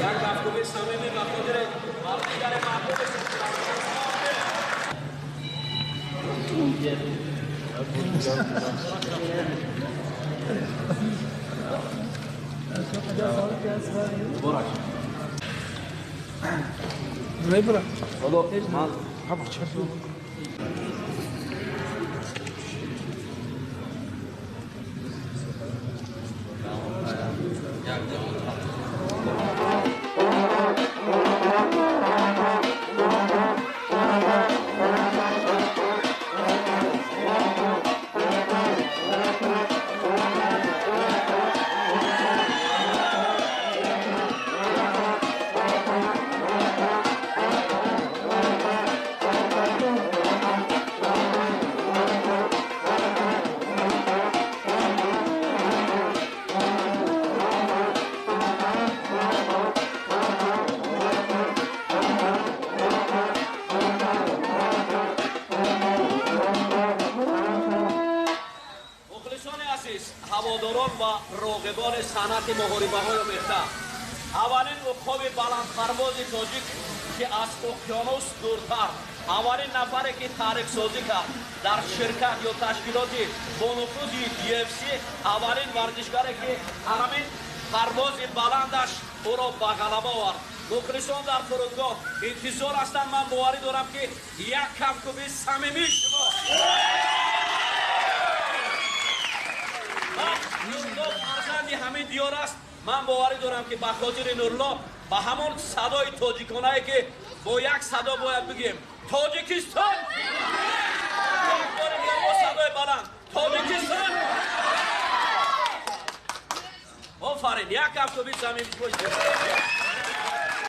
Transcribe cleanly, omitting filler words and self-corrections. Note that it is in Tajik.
Як кафкӯби самимӣ ба хотири варзишгари маҳбуби. Мухлисони азиз, ҳаводорон ва роғибони санъати муҳорибаҳои омехта, аввалин уқоби баландпарвози тоҷик, ки аз уқёнус дуртар, аввалин нафаре, ки таърихсозӣ кард дар ширкат ё ташкилоти бонуфузи UFC, аввалин варзишгаре, ки ҳамин парвози баландаш ӯро ба ғалаба овард. Мухлисон дар фурудгоҳ интизор ҳастанд. Ман боварӣ дорам, ки як кафкӯби самимии шумо. Нурло фарзанди ҳамин диёр аст. Ман боварӣ дорам, ки ба хотири Нурло ба ҳамон садои тоҷиконае, ки бо як садо бояд бигӯем: Тоҷикистон! Як бори дигар бо садои баланд: Тоҷикистон! Офарин! Як кафкӯби самимӣ.